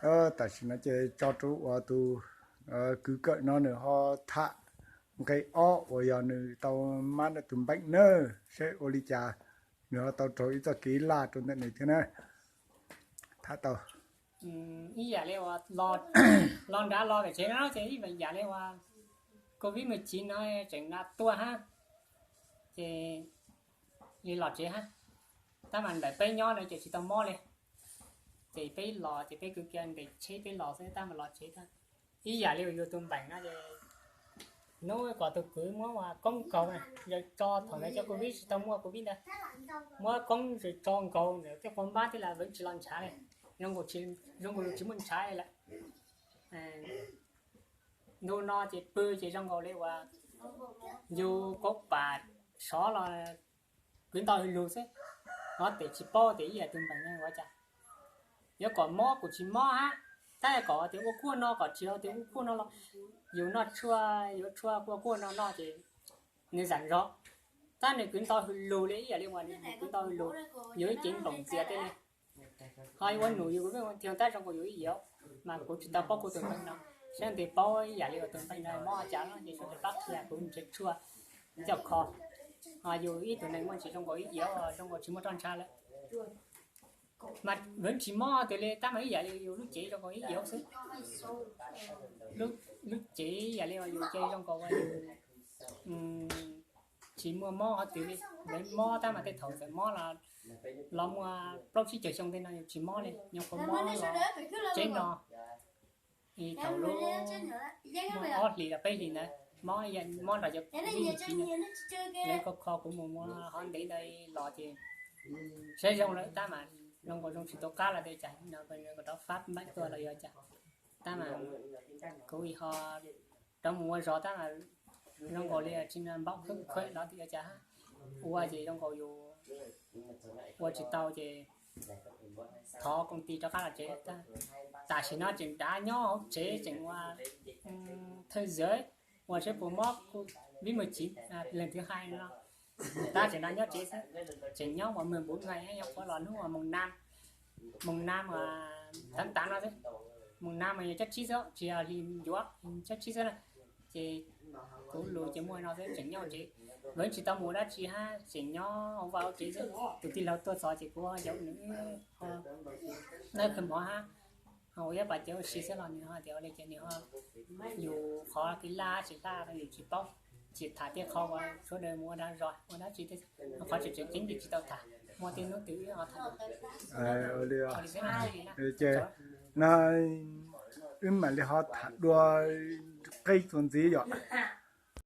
Tam sim no ces tso rau uas tus kwv kawm no nws ho tham nqe ob uas yog nws tau mab tus npeem na, seb ua li cas nws ho tau raug ib txoj kev laj rau ntawm nws thiab na. Tham tau ib yam li uas los nrad los pem tsev no ces ib yam li uas covid mười chín no tseem na tuaj hab, ces li los tsev hab, tab mas ntawm peb nyob no ces tsis tau mob li, ces peb los ces peb kwv kiag ntes tsheb peb los xwb tab mas los tsev tag. Ib yam li uas yus tus npeem no ces hnub kom tus kwv muab ua koob nkaus na, yog tso thaum ntawd cov covid tsis tau muaj covid ntawd, muab koob tso nkaus ntawm tej quav npab tej los vwv tsis los ntshav li, zoo nkaus zoo nkaus yus tsis muaj ntshav li lawm. Ntu no ces pw ces zoo nkaus li uas yus kaub pam sov los kwv nto hwj lug xwb, no tes tsis paub tes ib yam tus npeem no ua cas. Yuav kom mob kuj tsis mob hab, tab yog kom tias ua kuaj no kom tsis tias ua kuaj no los yus noj tshuaj yuav tshuaj ua kuaj no no ces nws zam zog, tab nws kwv nto hwj lug li ib yam li uas nws kwv nto hwj lug, yus ib cev nploom ntxias tej li. Ho ua nus yus kuv pheej ua nrhiav tab zoo nkaus yus ib yaum, mas kuv tsis tau paub kuv tus npeem no, saib ntes paub ib yam li uas tus npeem no mob cas no ces sawv daws pab qhia kuv nrhiav tshuaj coj kho. Ho yus ib tug neeg muaj ntsis zoo nkaus ib yaum zoo nkaus tsis muaj roj ntsha lawm, mas vwv tsis mob twg li tab mas ib yam li yus lub cev zoo nkaus ib yaum xwb. Lub cev ib yam li uas yus ces zoo nkaus uas yus tsis muaj mob qhov twg li. Lawv mob tab mas tej thaum txawm mob los, los muaj plaub tsib caug xyoo tej no yus tsis mob li, nyob qhuav mob los tseeb no, thaum lub muaj ob hlis los peb hlis ntawd mob, mob nrog cov ib ntsis ntawd, lawv kho kho kuv mus muaj hov ntev ntawd los ces saib zoo lawm tab mas zoo nkaus zoo tsis tau qab los tej cas no, kom rov fab npaim tuaj los yog cas, tab mas kuv ho rov mus ua zog tab mas zoo nkaus li tsis npaum khwb khuem los twb yog cas, ua ces zoo nkaus yus ua tsis tau ces thov koom ti rov qab los tsev. Tam sim no tseem nrad nyob hauv tsev tseem ua thawj zawv, ua seb puas mob covid mười chín lần thứ hai no, tab tseem nrad nyob tsev xwb, tseem nyob uas mws npuv nqaij nyob qhuav los hnub uas moos nam, moos nam uas tav tav no xwb, moos nam mas yog cov tsib xwb tsis yog hli ncuav, cov tsib xwb na, ces kuv lus ces muaj no xwb tseem nyob tsev, vwv tsis tau mus dab tsi hab tseem nyob hauv vaj hauv tsev xwb. Tus tij laug tuaj txog ces kuv yaum nws nawb kawg mov hab, ua ib pas cawv ua si xwb los nws ho tias ua li ces nws ho yus qhov kev laj tsis laj yus tsis paub, tsis tham tej qhov uas sawv daws mus ua dag zog ua dab tsi, qhov tseem tseem ceeb ces tsis tau tham, muaj tej hnub twg wb ho tham. Ces no wb mam li ho tham dua qeb txuas ntxiv yom.